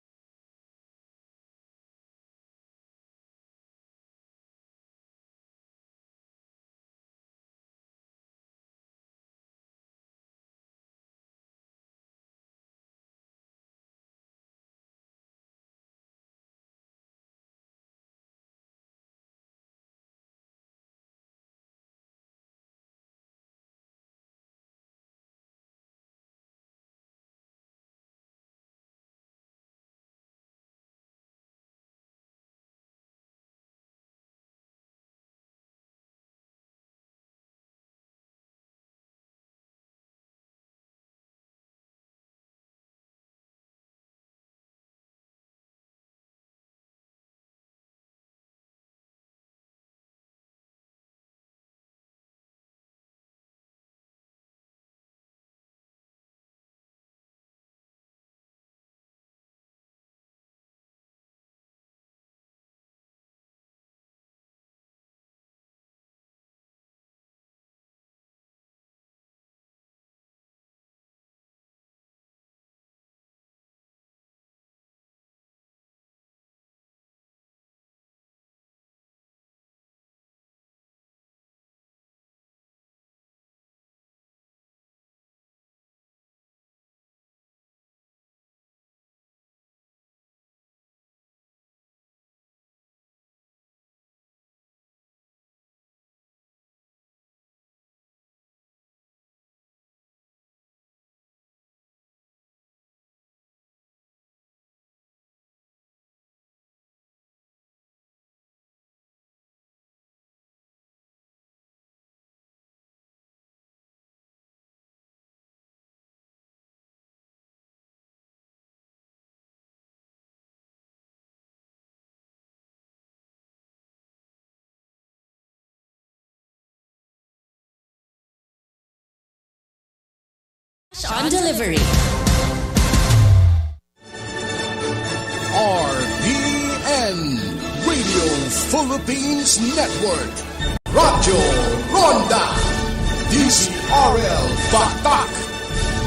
On delivery. R P N Radio Philippines Network. Radyo Ronda. D Z R L Batak.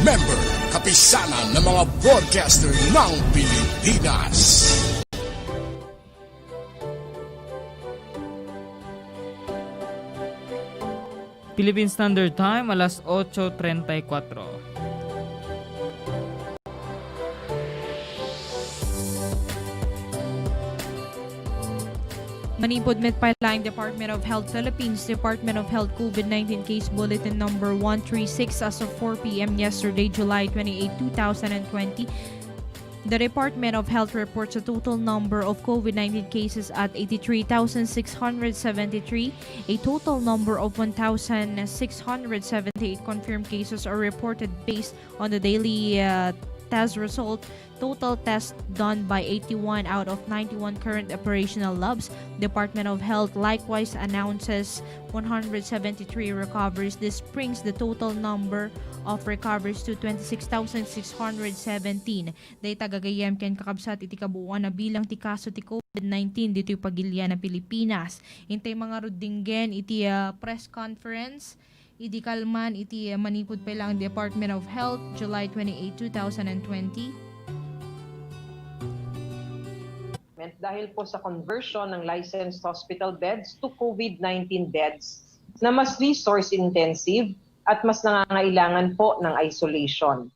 Member, kapisanan ng mga broadcaster ng Pilipinas. Philippine Standard Time, alas otso treinta y cuatro. Manipud met pay laeng, Department of Health Philippines, Department of Health COVID nineteen Case Bulletin number one three six as of four p m yesterday, July twenty-eight, two thousand and twenty. The Department of Health reports a total number of COVID nineteen cases at eighty-three thousand six hundred seventy-three. A total number of one thousand six hundred seventy-eight confirmed cases are reported based on the daily, uh, test result. Total tests done by eighty-one out of ninety-one current operational labs. Department of Health likewise announces one hundred seventy-three recoveries. This brings the total number of recoveries to twenty-six thousand six hundred seventeen. Dayta gagayyem ken kakabsat iti kabuoan a bilang ti kaso ti COVID nineteen ditoy pagilian a Pilipinas. Intay mangarud dinggen iti, ah, press conference idi kalman iti, ah, manipud pay laeng Department of Health, July twenty-eight, two thousand and twenty. Dahil po sa conversion ng licensed hospital beds to COVID nineteen beds na mas resource intensive at mas nangangailangan po ng isolation.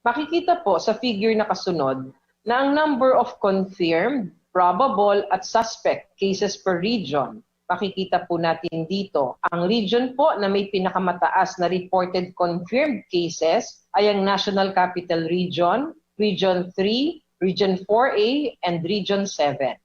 Makikita po sa figure na kasunod na ang number of confirmed, probable, at suspect cases per region. Makikita po natin dito, ang region po na may pinakamataas na reported confirmed cases ay ang National Capital Region, Region three, Region four A, and Region seven.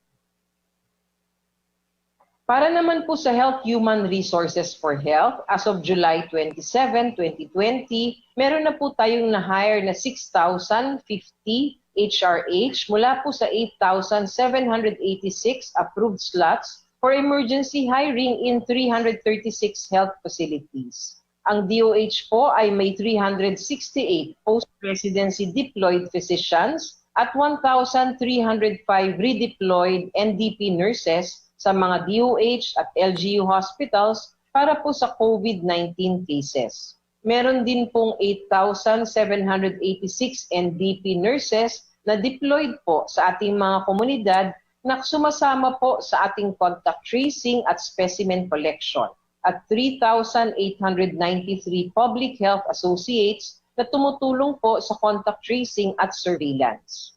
Para naman po sa Health Human Resources for Health, as of July twenty-seven, twenty twenty, meron na po tayong na-hire na six thousand fifty H R H mula po sa eight thousand seven hundred eighty-six approved slots for emergency hiring in three hundred thirty-six health facilities. Ang D O H po ay may three hundred sixty-eight post-residency deployed physicians at one thousand three hundred five redeployed N D P nurses sa mga D O H at L G U hospitals para po sa COVID nineteen cases. Meron din pong eight thousand seven hundred eighty-six N D P nurses na deployed po sa ating mga komunidad na sumasama po sa ating contact tracing at specimen collection at three thousand eight hundred ninety-three public health associates na tumutulong po sa contact tracing at surveillance.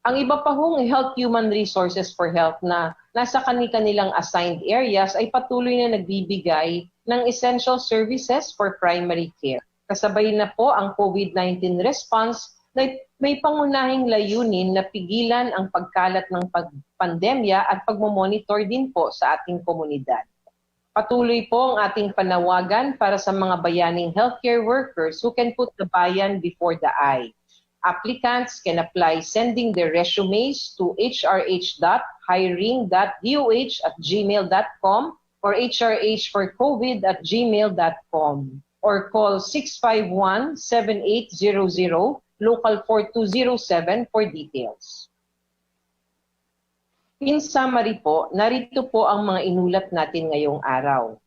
Ang iba pa hong Health Human Resources for Health na nasa kani-kanilang assigned areas ay patuloy na nagbibigay ng essential services for primary care. Kasabay na po ang COVID nineteen response na may pangunahing layunin na pigilan ang pagkalat ng pag-, pandemya at pagmomonitor din po sa ating komunidad. Patuloy po ang ating panawagan para sa mga bayaning healthcare workers who can put the bayan before the I. Applicants can apply sending their resumes to H R H dot hiring dot D O H at gmail dot com or H R H for COVID at gmail dot com or call six five one, seven eight zero zero, local four two zero seven for details. In summary po, narito po ang mga inulat natin ngayong araw.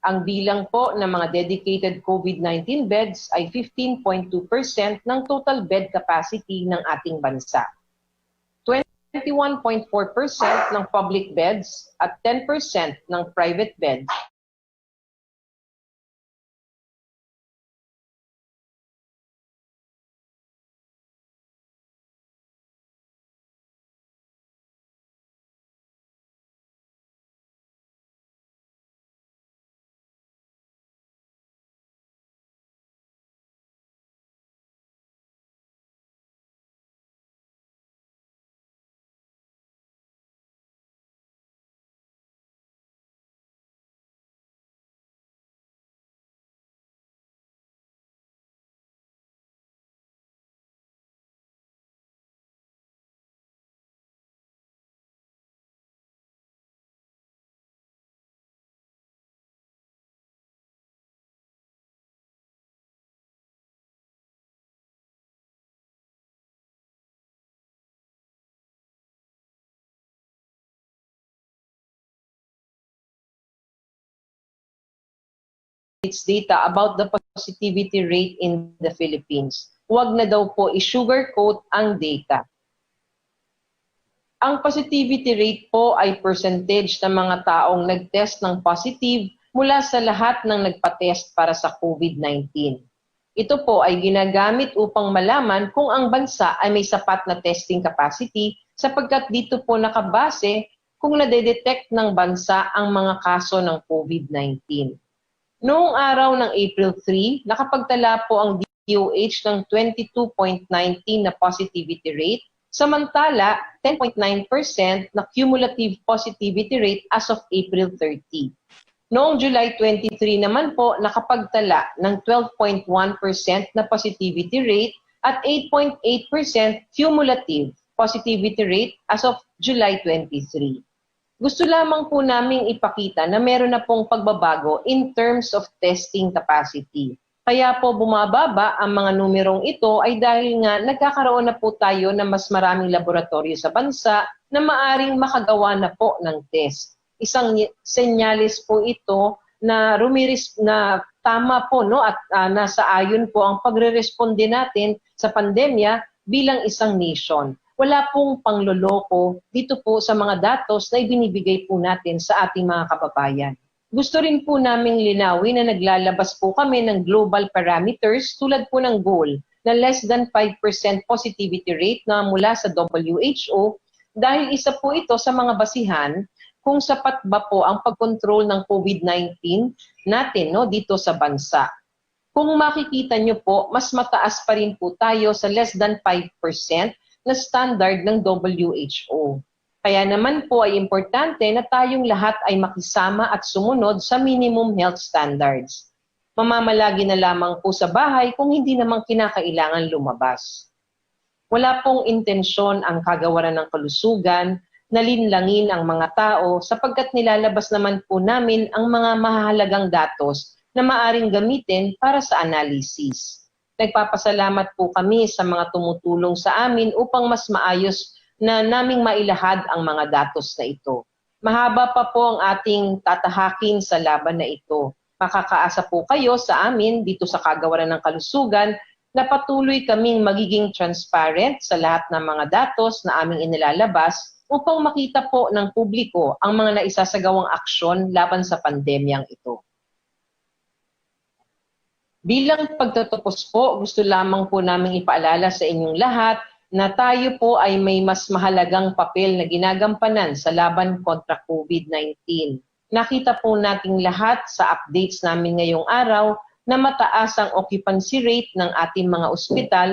Ang bilang po ng mga dedicated COVID nineteen beds ay fifteen point two percent ng total bed capacity ng ating bansa. Twenty-one point four percent ng public beds at ten percent ng private beds. Its data about the positivity rate in the Philippines. Huwag na daw po i-sugarcoat ang data. Ang positivity rate po ay percentage ng mga taong nag-test ng positive mula sa lahat ng nagpa-test para sa COVID nineteen. Ito po ay ginagamit upang malaman kung ang bansa ay may sapat na testing capacity sapagkat dito po nakabase kung nadedetect ng bansa ang mga kaso ng COVID nineteen. Noong araw ng April three, nakapagtala po ang D O H ng twenty-two point nineteen na positivity rate, samantala ten point nine percent na cumulative positivity rate as of April thirty. Noong July twenty-three naman po, nakapagtala ng twelve point one percent na positivity rate at eight point eight percent cumulative positivity rate as of July twenty-three. Gusto lamang po naming ipakita na meron na pong pagbabago in terms of testing capacity. Kaya po bumababa ang mga numerong ito ay dahil nga nagkakaroon na po tayo ng mas maraming laboratorio sa bansa na maaring makagawa na po ng test. Isang ni-, senyales po ito na rumiris-, na tama po, no, at, ah, nasa ayon po ang pagreresponde natin sa pandemya bilang isang nation. Wala pong pangloloko dito po sa mga datos na ibinibigay po natin sa ating mga kababayan. Gusto rin po naming linawin na naglalabas po kami ng global parameters tulad po ng goal na less than five percent positivity rate na mula sa W H O dahil isa po ito sa mga basihan kung sapat ba po ang pagkontrol ng COVID-nineteen natin, no, dito sa bansa. Kung makikita nyo po, mas mataas pa rin po tayo sa less than five percent na standard ng W H O. Kaya naman po ay importante na tayong lahat ay makisama at sumunod sa minimum health standards. Mamamalagi na lamang po sa bahay kung hindi naman kinakailangan lumabas. Wala pong intensyon ang Kagawaran ng Kalusugan na linlangin ang mga tao sapagkat nilalabas naman po namin ang mga mahahalagang datos na maaring gamitin para sa analysis. Nagpapasalamat po kami sa mga tumutulong sa amin upang mas maayos na naming mailahad ang mga datos na ito. Mahaba pa po ang ating tatahakin sa laban na ito. Makakaasa po kayo sa amin dito sa Kagawaran ng Kalusugan na patuloy kaming magiging transparent sa lahat ng mga datos na aming inilalabas upang makita po ng publiko ang mga naisasagawang aksyon laban sa pandemyang ito. Bilang pagtatapos po, gusto lamang po naming ipaalala sa inyong lahat na tayo po ay may mas mahalagang papel na ginagampanan sa laban kontra COVID-nineteen. Nakita po nating lahat sa updates namin ngayong araw na mataas ang occupancy rate ng ating mga ospital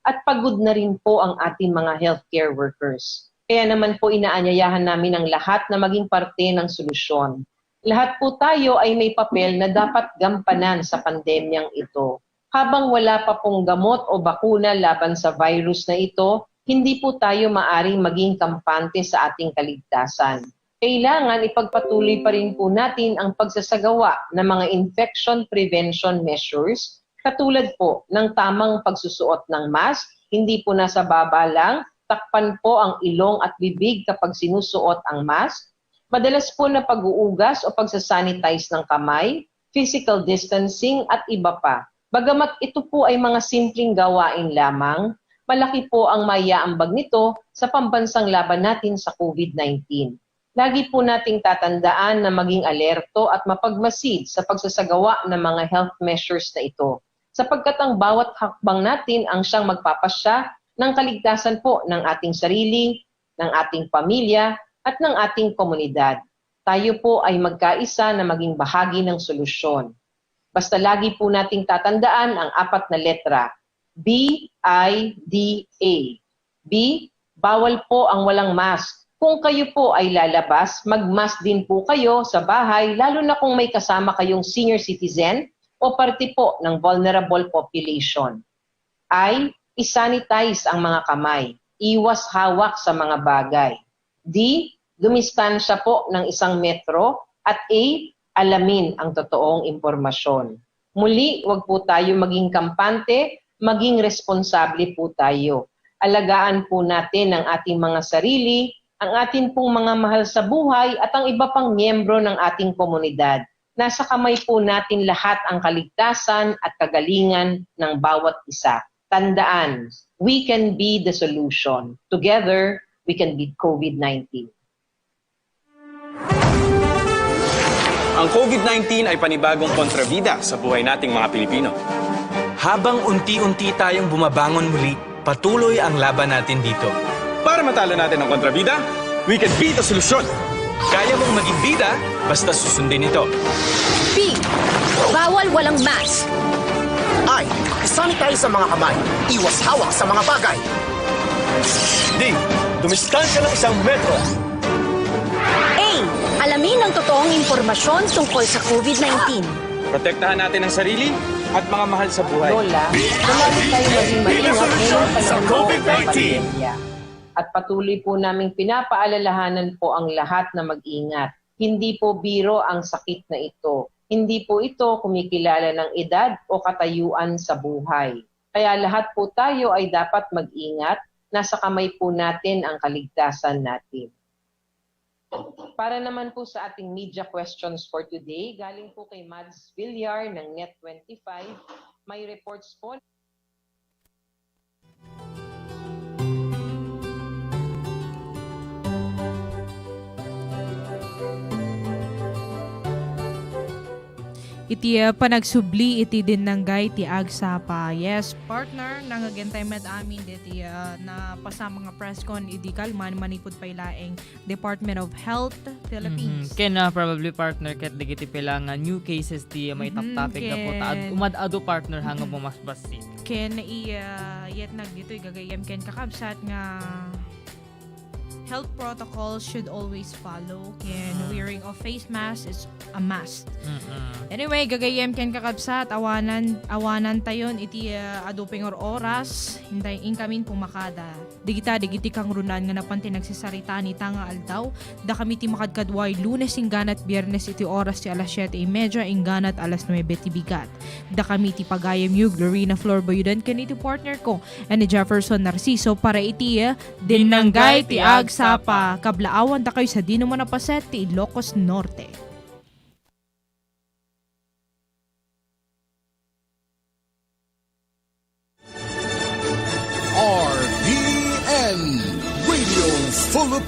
at pagod na rin po ang ating mga healthcare workers. Kaya naman po inaanyayahan namin ang lahat na maging parte ng solusyon. Lahat po tayo ay may papel na dapat gampanan sa pandemyang ito. Habang wala pa pong gamot o bakuna laban sa virus na ito, hindi po tayo maaring maging kampante sa ating kaligtasan. Kailangan ipagpatuloy pa rin po natin ang pagsasagawa ng mga infection prevention measures, katulad po ng tamang pagsusuot ng mask, hindi po nasa baba lang, takpan po ang ilong at bibig kapag sinusuot ang mask, madalas po na pag-uugas o pagsasanitize ng kamay, physical distancing at iba pa. Bagamat ito po ay mga simpleng gawain lamang, malaki po ang maiaambag nito sa pambansang laban natin sa COVID-nineteen. Lagi po nating tatandaan na maging alerto at mapagmasid sa pagsasagawa ng mga health measures na ito, sapagkat ang bawat hakbang natin ang siyang magpapasya ng kaligtasan po ng ating sarili, ng ating pamilya, at ng ating komunidad. Tayo po ay magkaisa na maging bahagi ng solusyon. Basta lagi po nating tatandaan ang apat na letra, B I D A. B, bawal po ang walang mask. Kung kayo po ay lalabas, mag-mask din po kayo sa bahay, lalo na kung may kasama kayong senior citizen o parte po ng vulnerable population. I, isanitize ang mga kamay. Iwas hawak sa mga bagay. D, dumistansya po ng isang metro. At A, alamin ang totoong impormasyon. Muli, huwag po tayo maging kampante, maging responsable po tayo. Alagaan po natin ang ating mga sarili, ang atin pong mga mahal sa buhay at ang iba pang miyembro ng ating komunidad. Nasa kamay po natin lahat ang kaligtasan at kagalingan ng bawat isa. Tandaan, we can be the solution. Together, we can beat COVID-nineteen. Ang COVID-nineteen ay panibagong kontrabida sa buhay nating mga Pilipino. Habang unti-unti tayong bumabangon muli, patuloy ang laban natin dito. Para matalo natin ang kontrabida, we can be the solusyon. Kaya mong maging bida, basta susundin ito. B. Bawal walang mask. I. Sanitize ang mga kamay. Iwas hawak sa mga bagay. D. Dumistansya ng isang metro. A. Alamin ang totoong impormasyon tungkol sa COVID-nineteen. Protektahan natin ang sarili at mga mahal sa buhay. Lola, manalo tayo maging maingat ngayong panahon ng pandemya. At patuloy po naming pinapaalalahanan po ang lahat na mag-ingat. Hindi po biro ang sakit na ito. Hindi po ito kumikilala ng edad o katayuan sa buhay. Kaya lahat po tayo ay dapat mag-ingat, nasa kamay po natin ang kaligtasan natin. Para naman po sa ating media questions for today, galing po kay Mads Villar ng Net twenty-five. May reports po. Iti, ah, panagsubli iti dinnanggay ti agsapa. Yes, partner, nangagentay met amin diti, ah, napasamak nga press con idi kalman manipud pay laeng Department of Health Philippines. Mhm. Ken, ah, probably, partner, ket dagiti pay la nga new cases ti, ah, maitaptapig Mhm, gapu ta ad-, ken umad-ado, partner, ha nga Mhm. bumasbassit. Ken i, ah, yet nagditoy gagayyem ken kakabsat nga health protocols should always follow. Ken Mm. wearing of face mask is a must. Mm-mm. Anyway, gagayyem ken kakabsat, awanan, awanan tayon iti, ah, adu pay nga oras, intay, inkamin pumakada. Dagita, dagiti kangrunan nga napan ti nagsasarita ita nga aldaw, dakami ti makadkaduay Lunes ingganat Biernes iti oras ti alas siete y media ingganat alas nuebe ti bigat. Dakami ti pagayamyo, Glorina Flor Bayudan, ken iti partner ko, Annie Jefferson Narciso, para iti, eh, Dinnanggay ti Agsapa. Kablaawan dakayo sadino man a paset ti Ilocos Norte. R P N Radio Philippines.